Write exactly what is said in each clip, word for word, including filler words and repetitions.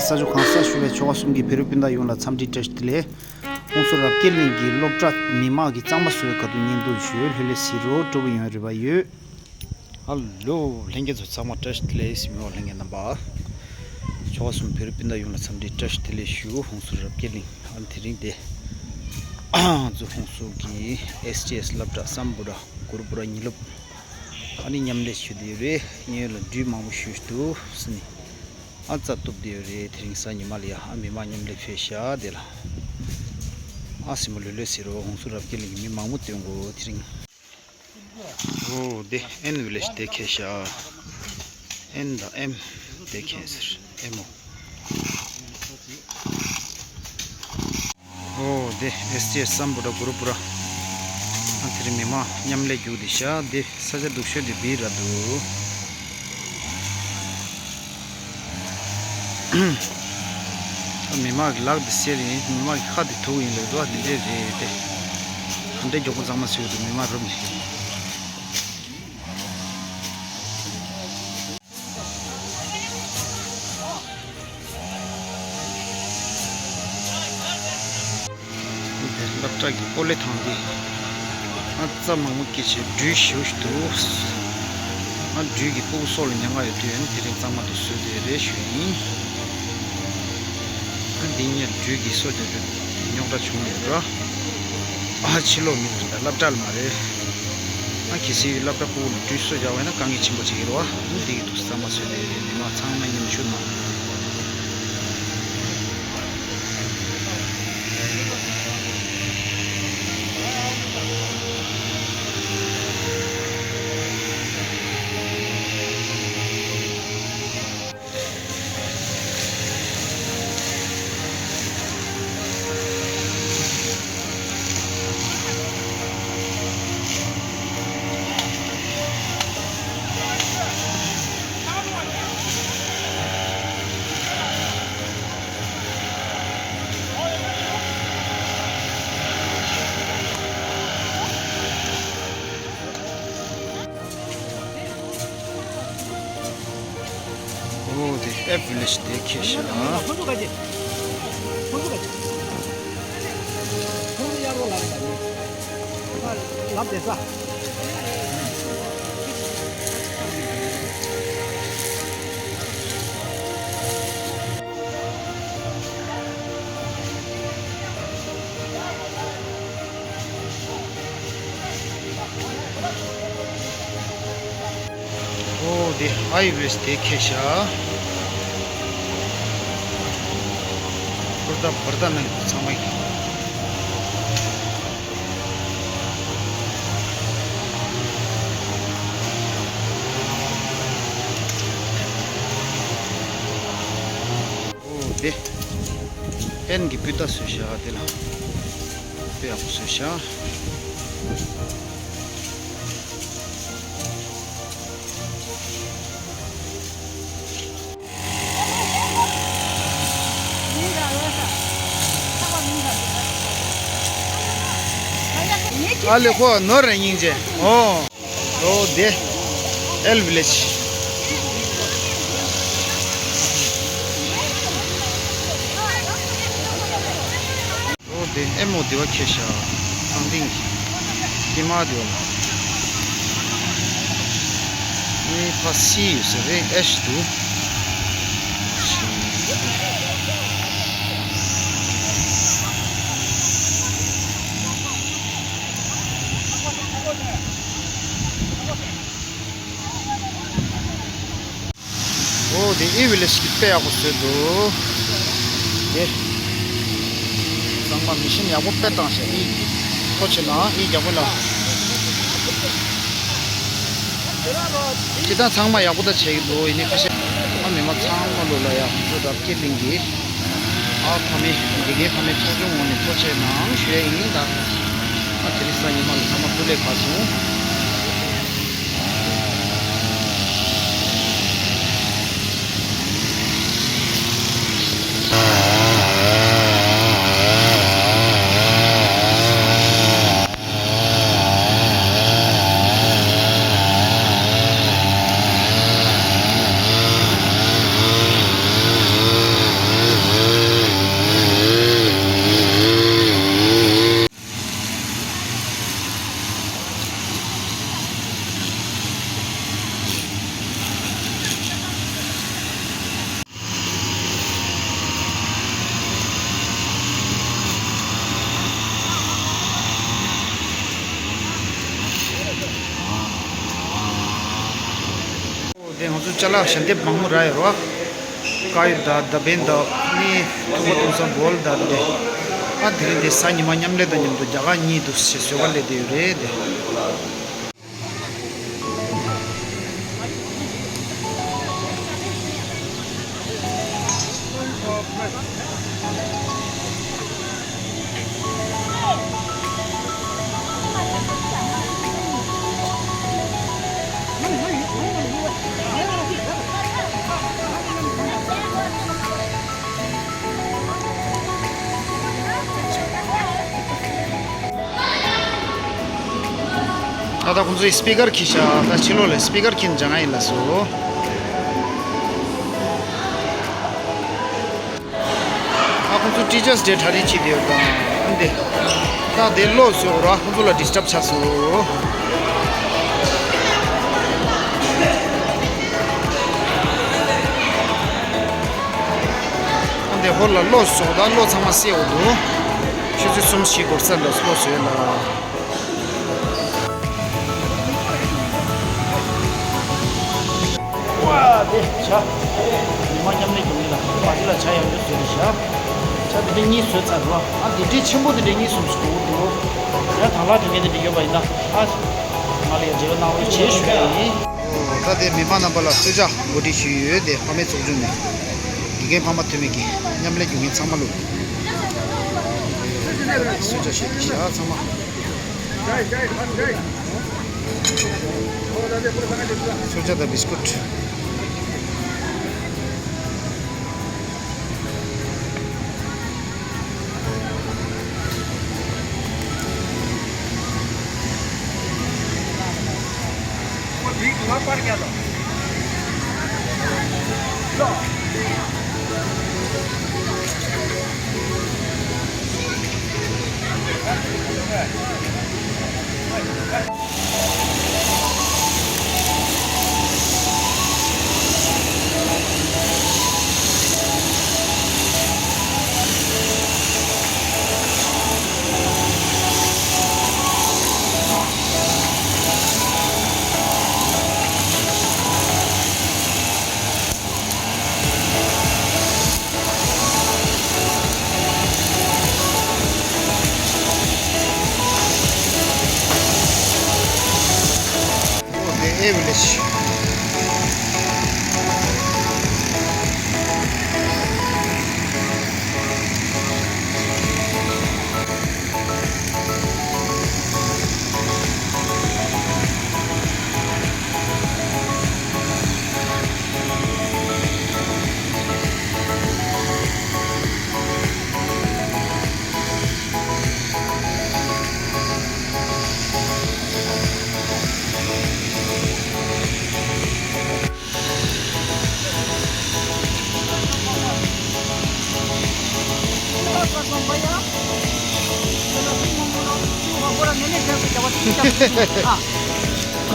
ས་ཆ་གང་སར་བཞུགས་པའི་ཆོལ་ཁ་གསུམ་གྱི་བོད་རིགས་སྤུན་ཟླ་ཡོངས་ལ་འཚམས་འདྲི་བཀྲ་ཤིས་བདེ་ལེགས། ཧོན་སུར་རབ་རྒྱས་གླིང་གི་སློབ་གྲྭ་མི་མང་གིས་གཙང་མ་བཟོ་བའི་ཁ་ཐུག་བརྙན་ཐུང་ཞུས། ལྷོད་ལྷོད་གཟིགས་རོགས། སྤྲོ་པོ་ཡོང་རེ་བ་ཡོད། ཧ་ལོ། ལྷན་རྒྱས་ཚོ་ཚང་མ་བཀྲ་ཤིས་བདེ་ལེགས། སྲིད་མོ་ལྷན་རྒྱས་རྣམ་པ། ཆོལ་ཁ་གསུམ་བོད་རིགས་སྤུན་ཟླ་ཡོངས་ལ་འཚམས་འདྲི་བཀྲ་ཤིས་བདེ་ལེགས་ཞུ། ཧོན་སུར་རབ་རྒྱས་གླིང་། ཨ་ནི་དེ་རིང་དེ་ང་ཚོ་ཧོན་སུར་གྱི་ཨེས་ཊི་ཨེས་སློབ་གྲྭ་སམ་བྷོ་ཊ་གུ་རུ་པུ་ར་ཉི་ལོབ། ཨ་ནི་མཉམ་ལས་ཞུ་བསྡད་ཡོད་རེད། ངའི་ལ་སྦྲུལ་མང་པོ་ཞིག་འདུག་ཟེར་ནས། ཨ་རྩྭ་གཏུབ་བསྡད་ཡོད་རེད། དེ་རིང་གཟའ་ཉི་མ་ལ་ཡ། ཨ་མི་མང་མཉམ་ལས་ཕེབས་ཤག་དེ་ལ། ཨ་སྲིད་མོ་ལྷོད་ལྷོད་གཟིགས་རོགས། ཧོན་སུར་རབ་རྒྱས་གླིང་གི་མི་མང་པོ་སྟོན་གོ་དེ་རིང་། ཨོ་དེ་ཨེན་བི་ལེཇ་དེ་ཁེལ་ཤག་ཨེན་དང་ཨེམ་དེ་ཁེལ་ཟེར། ཨེམ་ཨོ། ཨོ་དེ་ཨེས་ཊི་ཨེས་སམ་བྷོ་ཊ་གུ་རུ་པུ་ར། ཨ་དེ་རིང་མི་མང་མཉམ་ལས་རྒྱུགས་བསྡད་ཤག་དེ་ས་ཆ་སྡུག་ཤོས་དེ་སྦིར་ར་འདུག་མི་མང་གི་ལག་དེ་གསལ་ཡིན། མི་མང་གི་ཁ་དེ་ཐུག་ཡིན་ལབ་འདུག་ཨ་དེ་འདྲས་རེད་དེ། ག་འདྲས་མགྱོགས་པོ་གཙང་མ་བཟོས་འདུག་མི་མང་རུབ་ནས། སློབ་གྲྭ་གི་སྤོ་ལོ་ཐང་འདི། ཨ་རྩྭ་མང་པོ་སྐྱེས་བྱས་སྦྲུལ་ཞེ་པོ་ཞིག་འདུག་ཨ་སྦྲུལ་གྱི་སྤུ་གུ་སྲོག་ལ་ཉེན་ཁ་ཡོད་དུས་ཨ་ནི་དེ་རིང་གཙང་མ་དེ་བཟོས་བསྡད་རེད་ཞུ་ཡིན། ཨ་འདི་ཉིད་སྦྲུལ་གྱི་སྲོག་རྒྱག་རྒྱུ་རྙོག་དྲ་བྱུང་ཡོད་འགྲོ། ཨ་ཕྱི་ལོགས་མི་འདུག་ད་སློབ་གྲྭ་ལ་མ་རེད། ཨ་གལ་སྲིད་སློབ་གྲྭ་སྤུ་གུ་ལ་སྦྲུལ་སྲོག་རྒྱག་པ་ཡིན་ན་དཀའ་ངལ་ཆེན་པོ་ཆགས་ཀྱི་རེད་བ། ཨ་འདི་གི་འདུག་གཙང་མ་བཟོས་བསྡད་རེད། མི་མང་ཚང་མ་མཉམ་ཞུགས་གནང་། ཨོ་དེ་ཨེབ་བི་ལེཇ་དེ་ཁེལ་ཤག་ཨོ་དེ་ཨའི་ཝེས་དེ་ཁེལ་ཤག་བུར་ད་བུར་ད་ནང་ཚང་མ་ཡིན། ཨོ་དེ་ཨེན་གྱི་སྤུས་དག་བཟོས་ཤག་དེ་ལ་དཔེ་ཡག་པོ་བཟོས་ཤག་ཨ་ལེ་ཁོ་ནོར་རེ་སྙིང་རྗེ། ཨོ། ཨོ་དེ། ཨེལ་བི་ལེཇ། ཨོ་དེ་ཨེ་མོ་དེ་བ་ཁེ་ཤ། ཨང་ཏིང་། ཀྱེ་མ་དེ་བ་ལ། ཨེ་ཕ་སི་ཡོད་ས་རེད་ཨེ་ཤི་དུ། ཨོ་དེ་ཨི་བི་ལེ་ཇི་གི་དཔེ་ཡག་པོ་བཟོས་འདུག་དེ། གཙང་མ་མི་ཤིན་ཡག་པོ་དཔེ་བཏང་ཤག་ཨི་གི། ཐུགས་རྗེ་ཆེ་གནང་ཨི་རྒྱག་པོ་ལ། སྤྱིར་བཏང་ཚང་མ་ཡག་པོ་ད་བྱེད་ཀྱི་འདུག་ཡིན་ནའི་ཁ་ཤས་ཨ་མི་མ་ཚང་མ་ལོ་ལ་ཡག་པོ་རབ་རྒྱས་གླིང་གི། ཨ་ཕ་མེས་དགེ་རྒན་ཕ་མེས་ཚོགས་ཆུང་ངོས་ནས་ཐུགས་རྗེ་ཆེ་གནང་ཞུ་ཡས་ཡིན་ད། ཨ་དེ་རིང་གཟའ་ཉི་མ་ལ་ཚང་མ་ཐུགས་ལས་ཕར་སོང་། ཅ་ལག་ཞལ་འདེབས་མང་པོ་རག་ཡོད་རེད་བ། དཀར་ཡོལ་དང་མདའ་འབེན་དང་ནི་ཐུག་པ་འཐུང་ས་བོལ་དང་དེ། ཨ་དེ་རིང་དེ་གཟའ་ཉི་མ་མཉམ་ལས་དང་མཉམ་དུ་རྒྱ་གར་གཉིས་འདུག་ཞེས་བཟོས་པ་ལས་དེ་ཡོད་རེད་དེ། ད་ལྟ་ཁོང་ཚོས་སི་པི་ཀར་འཁྱེར་ཤག་ད་ཕྱི་ལོགས་ལ་སི་པི་ཀར་འཁྱེར་ནས་སྦྱང་ཡ་ཡིན་ལགས་སོ། ཨ་ཁོང་ཚོ་ཊི་ཅར་སི་ཌེ་གྲ་སྒྲིག་བྱེད་བསྡད་ཡོད་དང་ཨ་འདི། ད་དེ་ལོགས་སུ་ར་ཁོང་ཚོ་ལ་ཌི་སི་ཊབ་ཆགས་སོང་། ཨ་འདི་ཧོལ་ལ་ལོགས་སུ་ད་ལོགས་ཚང་མ་སེལ་འོ་འདུག་ཆུ་ཚོད་གསུམ་བཞི་འགོར་ས་འདྲ་ལོགས་སུ་ཡོད་ལ། ཝ་དེ་བྱ། ཉི་མ་མཉམ་ལས་རྒྱུགས་ལ་མ་ཅི་ལ་བྱ་ཡང་འདུག་ཟེར་བྱ། བྱ་དེ་འདྲ་གཉིས་བཟོས་ཚར་རོ། ཨ་དེ་འདྲའི་ཆེན་པོ་དེ་འདྲ་གཉིས་གསུམ་ཞིག་དགོས་འདུག་ཡང་དང་བླངས་དེ་འདྲ་དེ་འདྲ་ཡོད་པ་ཡིན་ན་ཨ། ང་ལ་ཡང་འབྲེལ་བ་གནང་རོགས་བྱེད་ཞུ་ཡ་ཡིན། ད་དེ་མི་མང་རྣམ་པ་ལ་གསོལ་ཇ་གོ་སྒྲིག་ཞུས་ཡོད་དེ་ཕ་མའི་ཚོགས་ཆུང་ནས། དགེ་རྒན་ཕ་མ་འཐུས་མི་གི་མཉམ་ལས་རྒྱུགས་མཁན་ཚང་མ་ལ། གསོལ་ཇ་བཞེས་ཏེ་བཞག་ཚང་མ། གསོལ་ཇ་དང་བིས་ཀུཊ།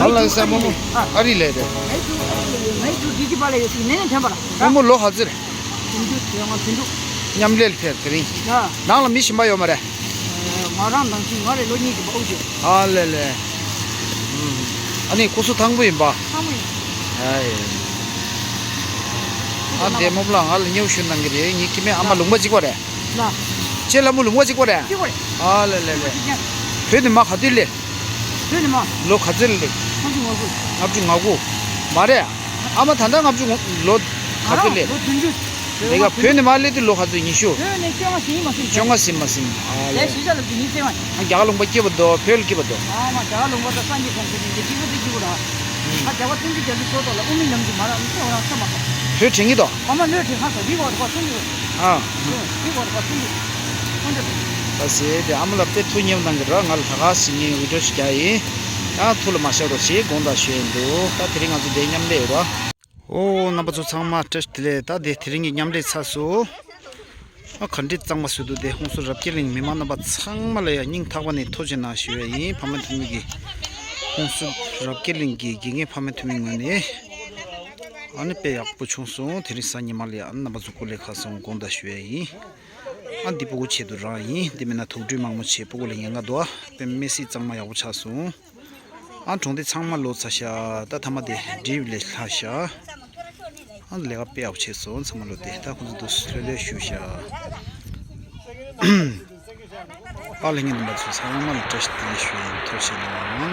ཨ་ལ་ས་མོ་མོ་ཨ་རི་ལས་རེད། མོ་མོ་ལོ་ག་ཚོད་རེད། མཉམ་ལས་ལ་ཕེབས་དེ་རིང་། ནང་ལ་མི་གཞན་པ་ཡོད་མ་རེད། ང་རང་ནང་བཞིན་ང་རེ་ལོ་གཉིས་ཀྱི་བ་ཨུ་ཅེ། ཨ་ལེ་ལེ། ཨ་ནི་ཁོ་སུ་ཐང་པོ་ཡིན་པ། ཐང་པོ་ཡིན། ཨ་ཡེ། ཨ་དེ་མོ་ལ་ང་ལ་སྙན་ཞུ་གནང་གི་རེད། ངའི་ཁྱིམ་མི་ཨ་མ་ལུང་པ་གཅིག་པ་རེད། ལ། ཁྱེད་ལ་མོ་ལུང་པ་གཅིག་པ་རེད། གཅིག་པ་རེད། ཨ་ལེ་ལེ་ལེ། བོད་ནས་མ་ག་དུས་སླེབས། བོད་ནས་མ། ལོ་ག་ཚོད་སླེབས། ལྔ་བཅུ་ང་དགུ། ལྔ་བཅུ་ང་དགུ། མ་རེད། ཨ་མ་ད་ལྟ་ལྔ་བཅུ་ལོ་ག་ཚོད་སླེབས། ལོ་བདུན་ཅུ། ལས་ཀ་བོད་ནས་མར་སླེབས་དུས་ལོ་ག་ཚོད། ཉི་ཤུ། བོད་ནས་བཅོ་ལྔ་ཟིན་མ་ཟིན། བཅོ་ལྔ་ཟིན་མ་ཟིན། ཨ་ལས། ལས་གཞིས་ཆགས་ལ་དུས་ཉིན་བརྩེ་བ། ཨ་རྒྱ་གར་ལུང་པ་སྐྱིད་པ་འདུག་བོད་ལ་སྐྱིད་པ་འདུག་ཨ་མ་རྒྱ་གར་ལུང་པ་དང་སངས་རྒྱས་གྲོང་ཁྱེར་ནས་འདི་སྐྱིད་པོ་དེ་སྐྱིད་པོ་ར། ཨ་རྒྱ་གར་ཐུང་ཅིག་རྒྱ་ལུགས་ཚོ་ཐོག་ལ་དབུ་མའི་ལམ་གྱི་མ་ར་མི་ཚེ་བ་རང་ཚོ་མ་གོ་བོད་དྲན་གྱི་འདུག་ཨ་མ་ལོས་དྲན་ཧ་སོ་རི་བ་རུ་བ་ཐུང་ཅིག་ཨ། རི་བ་རུ་བ་ཐུང་ཅིག་ཁོང་ཚོ། ད་ཟེར་དེ་ཨ་མ་ལ་དཔེ་ཐུགས་མཉེས་གནང་གི་ར། ང་ལ་ད་ག་ཟིན་ངའི་འུད་སྒྲོག་ཞིག་རྒྱག་ཡིན། ཡང་ཐུགས་ལ་མ་བཞག་རོགས་ཞེས་དགོངས་དག་ཞུ་ཡིན་འདུག་ད་དེ་རིང་ང་ཚོ་འདིར་མཉམ་ལས་ཡོད་ར། ཨོ་རྣམ་པ་ཚོ་ཚང་མ་བཀྲ་ཤིས་བདེ་ལེགས། ད་དེ་དེ་རིང་གི་མཉམ་ལས་ཚར་སོང་། ཨ་ག་འདྲས་གཙང་མ་བཟོས་འདུག་དེ་ཧོང་སུ་རབ་རྒྱས་གླིང་མི་མང་རྣམ་པ་ཚང་མ་ལ་ཡང་སྙིང་ཐག་པ་ནས་ཐུགས་རྗེ་གནང་ཞུ་ཡ་ཡིན། ཕ་མ་འཐུས་མི་གི་ཧོང་སུ་རབ་རྒྱས་གླིང་གི་དགེ་རྒན་ཕ་མ་འཐུས་མི་ངོས་ནས་ཨ་ནི་དཔེ་ཡག་པོ་བྱུང་སོང་། དེ་རིང་གཟའ་ཉི་མ་ལ་ཡང་རྣམ་པ་ཚོ་སྐུ་ལས་ཁག་སོང་དགོངས་དག་ཞུ་ཡ་ཡིན། ཨ་འདི་ཕྲུ་གུ་ཆེད་དུ་རང་ཡིན། འདི་མིན་ན་དུག་སྦྲུལ་མང་མོ་ཆེ་ཕྲུ་གུ་ལ་ཉེན་ཁ་འདུག་ཨ་དཔེ་མི་སྲིད་གཙང་མ་ཡག་པོ་ཆགས་སོང་། ཨ་གྲོང་སྡེ་ཚང་མ་ལོག་ཚར་ཤག་ད་ཐ་མ་དེ་སྒྲིབ་ལས་ལྷག་ཤག་ལས་ཀ་དཔེ་ཡག་པོ་བྱས་སོང་། ཚང་མ་ལོ་དེ་ད་ཁོང་ཚོ་འདུག་སེ་ལྷོད་ལྷོད་བཞུགས་ཤག་ཨ་ལྷན་རྒྱས་རྣམ་པ་ཚོ་ཚང་མ་ལ་བཀྲ་ཤིས་བདེ་ལེགས་ཞུ་ཡིན། ཐུགས་རྗེ་གནང་།